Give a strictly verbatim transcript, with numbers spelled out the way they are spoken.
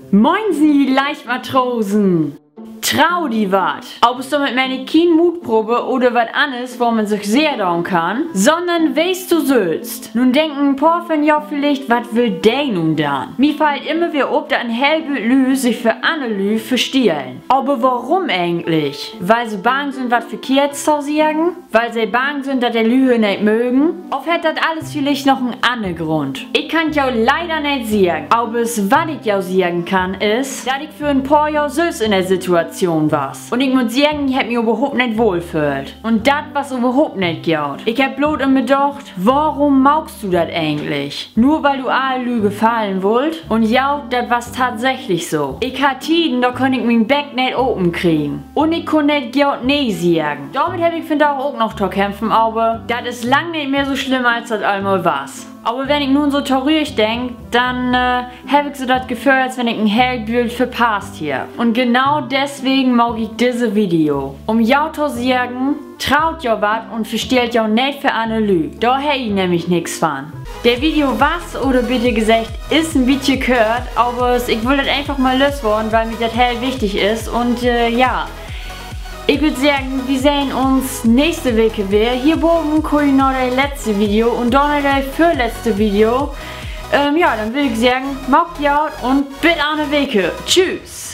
Moin, ji Leichtmatrosen! Trau di wat! Aver dormit meen ik kien Mutprobe oder wat anners, wo man sük sehr doon kann, sonnern wees du sülvst. Nu denkt en poor von jo villicht: Wat will de nu denn? Mi fallt immer weer op, dat en heel Bült Lüü sük för anner Lüü verstellen. Aver worüm egentlich? Wiel se bang sünd, wat Verkehrts to seggen? Wiel se bang sünd, dat de Lüü hör neet mögen? Of hett dat allens villicht noch en anner Grund? Ik kann 't jo leider neet seggen, aver wat ik jo seggen kann, is, dat ik för en poor Johr sülvst in de Situation was. Un ik mutt seggen, ik hebb mi överhaupt neet wohlföhlt. Un dat was överhaupt neet goot. Ik hebb bloot immer docht: Worüm maakst du dat egentlich? Nur wiel du alle Lüü gefallen wullt? Un ja, dat was tatsächlich so. Ik harr Tieden, dor kunn ik mien Beck neet open kriegen. Un ik kunn neet goot nee seggen. Dormit hebb ik vandaag ok noch to kämpfen, aver dat is lang neet mehr so slimm, as dat allmal was. Aver wenn ik nu so torügg denk, denn, äh, hebb ik so dat Geföhl, as wenn ik en heel Bült verpasst heff. Un genau deswegen maak ik disse Video. Üm jo to seggen: Traut jo wat un verstellt jo neet för anner Lüü. Dor hebbt ji nämlich nix van. De Video was, oder beter geseggt, is en bietje kört, aver ik wull dat eenfach mal los worrn, wiel mi dat heel wichtig is. Un, äh, ja. Ik würr seggen, wi sehn uns nächste Week weer. Hier baven kummt na de letzte Video un dorna de vörletzte Video. Ähm, ja, denn will ik seggen, maakt goot un bit anner Week. Tschüss!